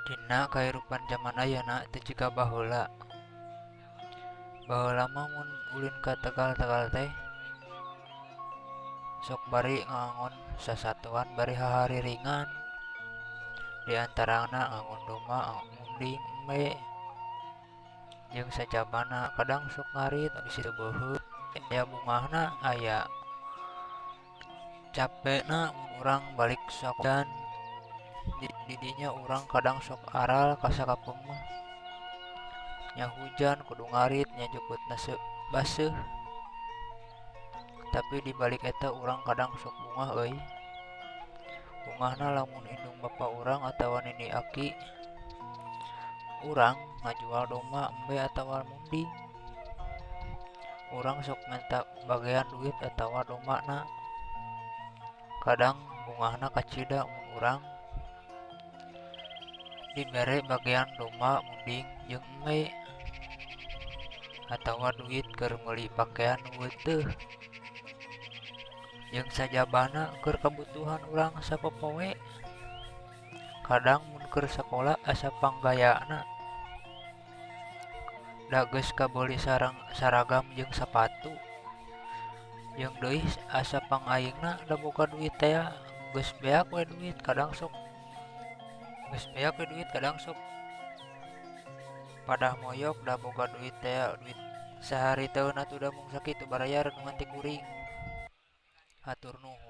Dina kahirupan jaman ayeuna teu jiga baheula. Baheula mah mun ulin ka tegal-tegal teh sok bari ngangon sasatoan bari hahariringan. Di antarana ngangon domba, munding, embe jeung sajabana. Kadang sok ngarit bisi teu beuheung aya bungahna aya capena mun urang balik sakola. Di dinya urang kadang sok aral ka sakapeung mah nya hujan kudu ngarit nya jukutna baseuh. Tapi dibalik eta urang kadang sok bungah euy. Bungahna lamun indung bapa urang atawa nini aki urang ngajual domba, embe atawa munding. Urang sok menta bagean duit atawa dombana. Kadang bungahna kacida mun urang dibere bagean domba, munding jeung embe atawa duit keur meuli pakean nu weuteuh jeung sajabana keur kabutuhan urang sapopoe. Kadang mun keur sakola asa panggayana da geus kabeuli sareng saragam jeung sapatu. Jeung deui asa pangaingna da boga duit tea geus beak we duit kadang sok geus beak we duit kadang sok padah moyok da boga duit tea duit sahariteun atuh da mung sakitu baraya renungan ti kuring. Hatur nuhun.